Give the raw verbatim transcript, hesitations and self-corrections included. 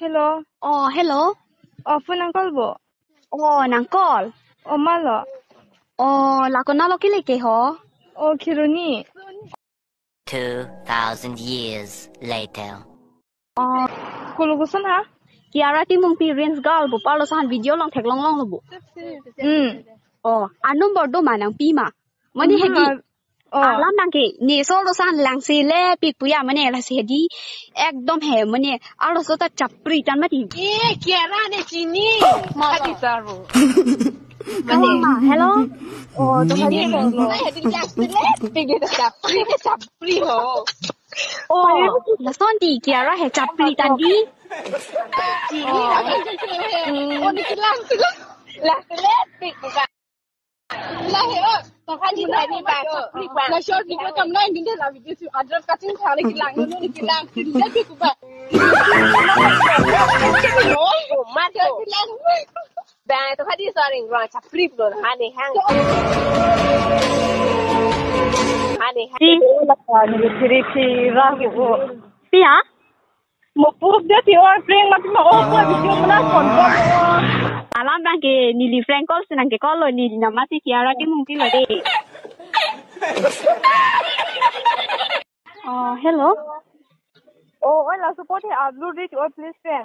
Hello. Oh, hello. Oh, phone nang call bo? Oh, nang call. Oh, malo. Oh, la konatlo kele ke ho? Oh, Kheroni. Two thousand years later. Oh. Kolo koson ha? Kiara Timungpi Rins Girl bo, palo san video long theklong longlo bo. Hmm. Oh, a number do ma nangpi ma? Mane hedi. Oh. Alam nang ke, ne so lo san lang si le pik puya mane la si hedi. Ekdom he mane, alo so ta chapri tan mati. Eh, Kiara ne chini. Hadi saru. Hello. Oh, to hadi saru. Hadi lang si le pik de chapri, de chapri ho. Oh, lason di Kiara he chapri tan di. Chini. Oh, ne kilang si le. Lang si le pik buka. Lahei, oh, to hadi hadi ba, chapri ba. La short video kam na, hindi la video si address kaching thale kilang, nunu kilang, hindi ko ba. Oh, ma to kilang. Ba, to hadi sorry, wrong, chapri lo, hane hang. Hane hang. Pia? Mo puruk dia ti or prank mati ma, oh, ko video mana kon kon. Alam nang ke neli prank call si nang ke call lo, neli nama si Kiara Timungpi lo de. Oh, hello. Oh, oh, la support hai, aap lut reach or please friend.